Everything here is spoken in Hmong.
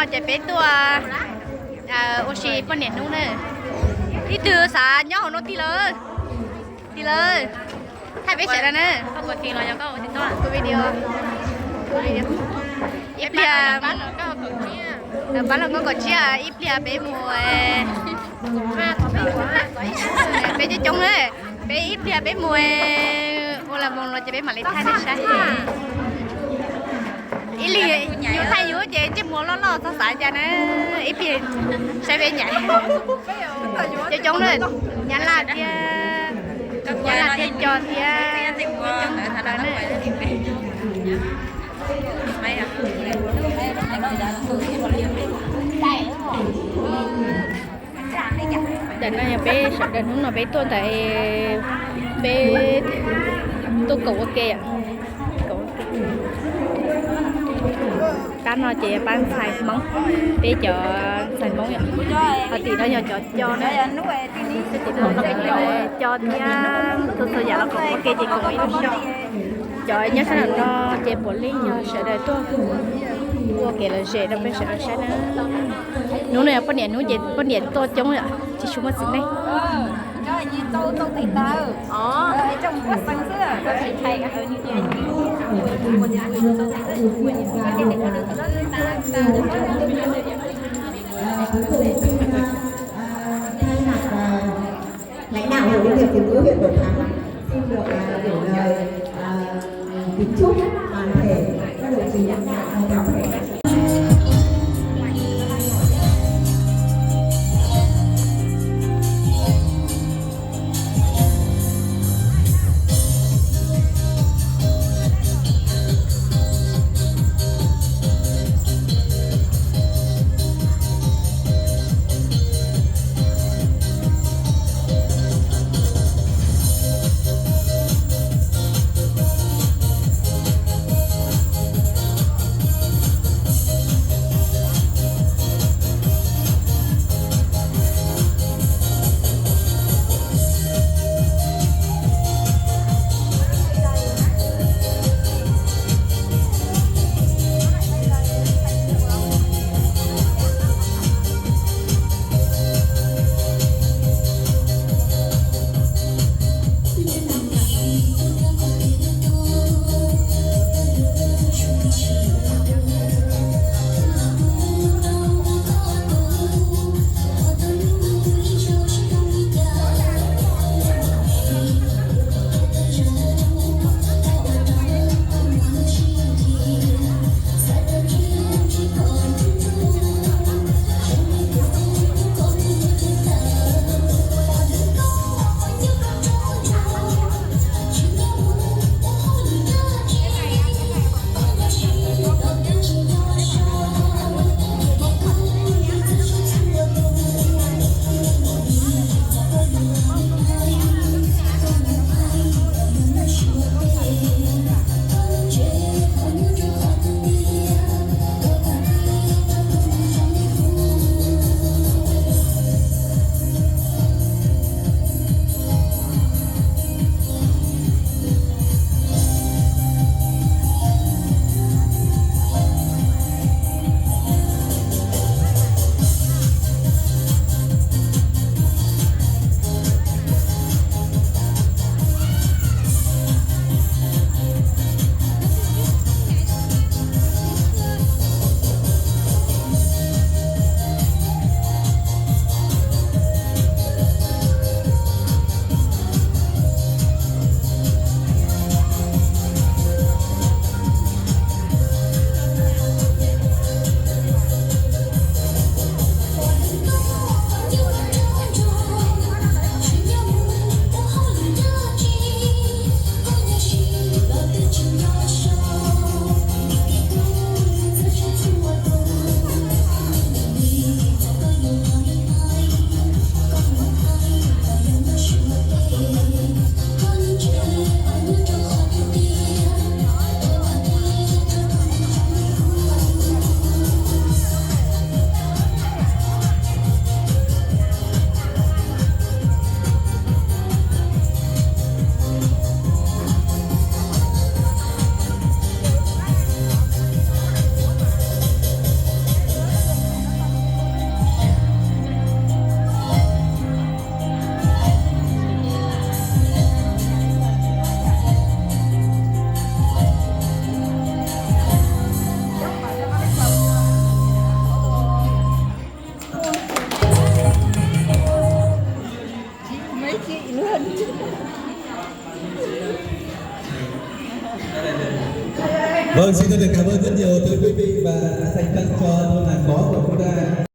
Ces peb tuaj ua si poj niam hnub na. Ib tug xav nyob hauv no tig lawm, tig lawm. Thaij peb sawv daws na. Kuv video, kuv video. Ib pliag, pab los koj kaum tsib, ib pliag peb mus, peb coob coob na, peb ib pliag peb mus ua las moos los ces peb mam li thaij nej saib. Ib lig yus thaij yus ces ntsej muag loj loj txhob xav cas na, ib pliag saib peb nyam. Coob coob na, Nyab Laj thiab, Nyab Laj thiab Co thiab. Daim no yog peb sawv daws hnub no peb tuaj ntawm, peb tuaj koom ua ke. Pab no ces pab ntxhais Hmoob, peb cov ntxhais Hmoob yom. Ho tim no yog cov Co na, tim no Co thiab txhua txhua yam los koom ua ke ces koom ib lub xyoo. Cov nyob sab nraum no ces puav leej yog sawv daws tuaj ua kev lom zem rau peb sawv daws saib na. Hnub no yog poj niam hnub ces poj niam tuaj coob lawm tsis tshua muaj txiv neej. Lãnh đạo Hội Liên hiệp Phụ nữ huyện Bảo Thắng xin được gửi lời kính chúc toàn thể các đồng chí lãnh đạo và toàn thể các Vâng, xin chân thành cảm ơn rất nhiều thưa quý vị và dành tặng cho thôn làng cỏ của chúng ta.